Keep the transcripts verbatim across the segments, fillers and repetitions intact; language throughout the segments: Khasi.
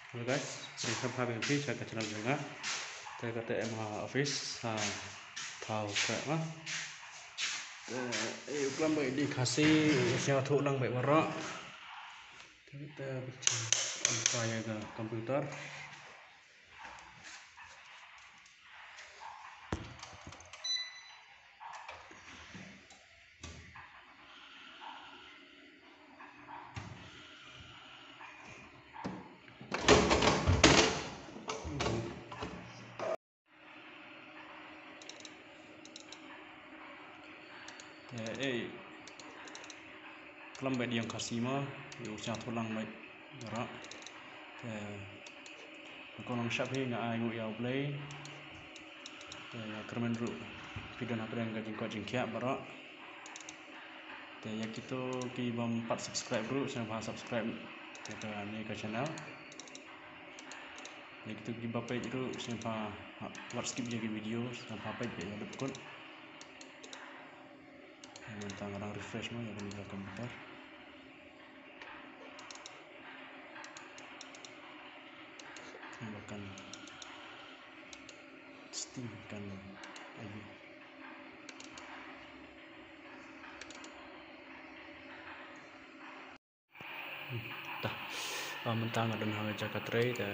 Hello guys, welcome back again to the channel jong nga. Te kata em ha office, ha thaw ka ma. Te eh, u klam bad ïing Khasi, sngewthuh lang bad baroh. Te kata bichang am ka ïa ka computer. Te eh, klam bad ïing Khasi ma, ïa u sngewthuh lang bad baroh. Te nga kynmaw shap hi, nga ai nguh ïa U Blei. Te nga kyrmen ruh phi don hapdeng ka jingkoit jingkhiah baroh. Te ïa kito ki bym pat subscribe ruh, sngewbha subscribe ïa kane ka channel. Ïa kito kiba peit ruh, sngewbha wat skip ïa ki video, sngewbha peit ïa dep kut. Mynta nga dang refresh mo ïa kane ka computer. Ba kan sting kan ayu. Tah. Ah, mynta nga don ha jaka trei te.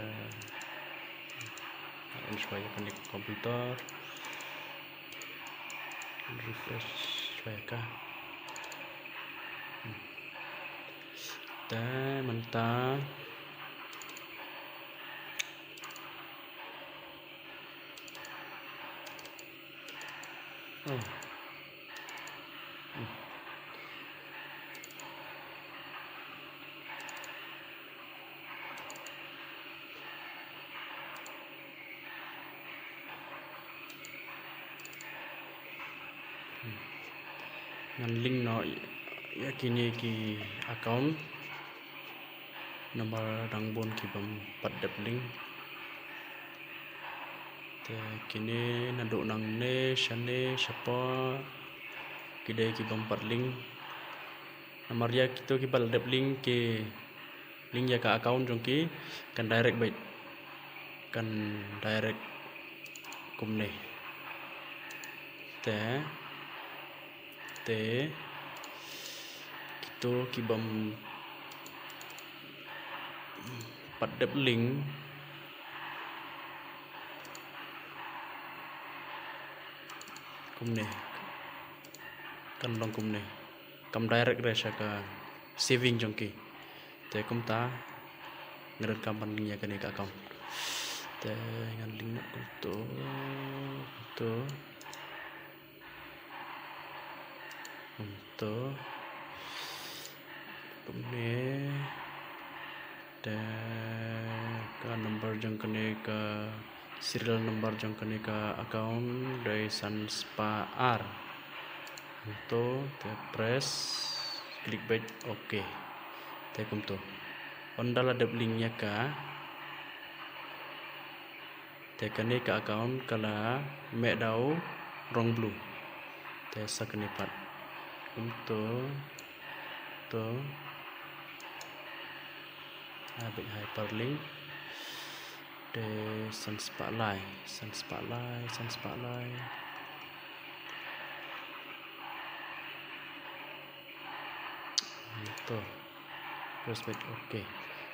Nga on shwa ïa kane ka computer. Refresh shwa ïa ka. Te mynta ngan link noh ïa kine ki account. Namar dang bun ki bym pat dep link. Te kine naduh nangne shane shapoh ki dei ki bym pat link. Namar ïa kito kiba la dep link ki link ïa ka account jong ki kan direct beit, kan direct kumne. Te Te kito ki bym pat dep link kumne, kan long kumne, kam direct re sha ka saving jong ki. Te kumta nga donkam ban link ïa kane ka account. Te ngan link noh kumto, kumto. Kumto. Kumne. Te ka number jong kane ka serial number jong kane ka account dei san spah ar. Kumto te press, click beit, okay. Te kumto. Ynda la dep link ïa ka. Te kane ka account ka la mih da u rong blue. Te sa kane pat. Kumto, to. Habit hyperlink. Te san spah lai, san spah lai, san spah lai. To. Press beit okay.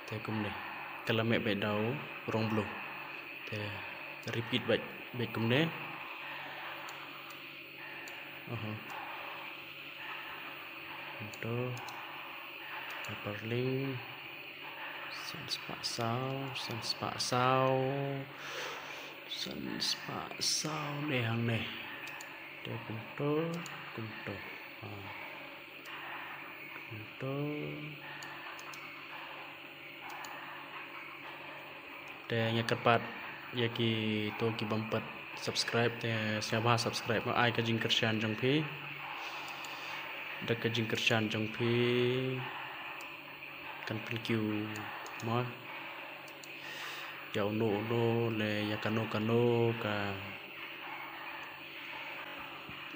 Te kumne. Ka la mih beit da u rong blue. Te repeat beit, beit kumne. Oho. To. Hyperlink. San spah saw, san spah saw. San spah saw ne hangne. Te kumto, kumto. Ha. Kumto. Te nga kyrpad ïa kito ki bym pat subscribe te sngewbha subscribe mo, ai ka jingkyrshan jong phi. Da ka jingkyrshan jong phi kan pynkiew mo ïa uno uno, lane ïa kano kano ka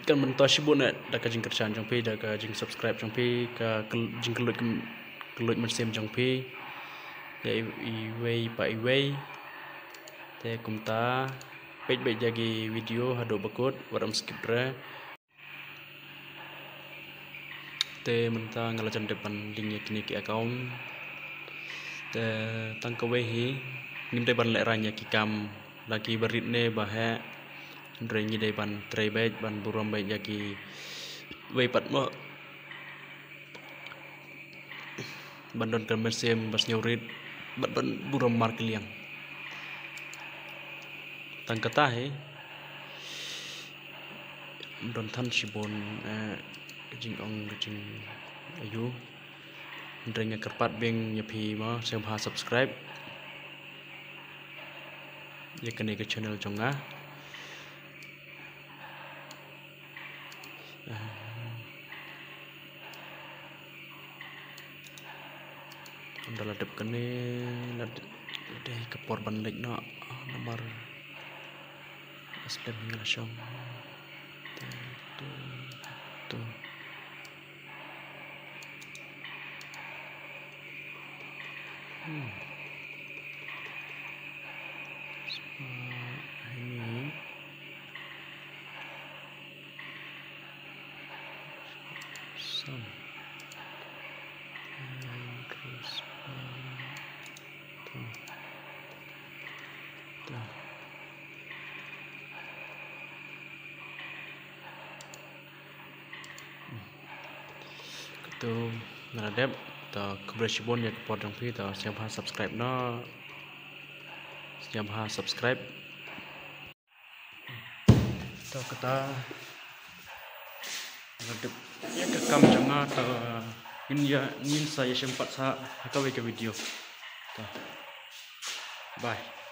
kan myntoi shibun eh da ka jingkyrshan jong phi, da ka jingsubscribe jong phi, ka kyl-, jingkylluid kym-, kylluid mynsiem jong phi. Te iwei pa iwei. Te kumta peit beit ïa ki video haduh ba kut, wat ym skip re. Te mynta nga la jan dep ban link ïa kine ki account. Te tang kawei hi, ngim dei ban lehraiñ ïa ki kam, la ki barit ne ba heh. Hynrei ngi dei ban trei beit, ban burom beit ïa kiwei pat mo. Ban don ka mynsiem ba sngewrit, ban don burom markylliang. Tang kata hi, don than shibun, eh, ka jingong ka jingaiu. Hynrei nga kyrpad biang ïa phi mo, sngewbha subscribe ïa kane ka channel jong nga. Ynda la dep kane, la dep, la dei ka por ban leit noh, namar la slem hi nga la shong. Te tu, tu. Hmm. Spah hynñiew. San. Hynriew spah. To. To. Kato nga la dep. To, khublei shibun ïa ka por jong phi. To, sngewbha subscribe noh. Sngewbha subscribe. To kata nga la dep ïa ka kam jong nga, to ngin ïa, ngin sa ïashem pat sa ha kawei ka video. To. Bye.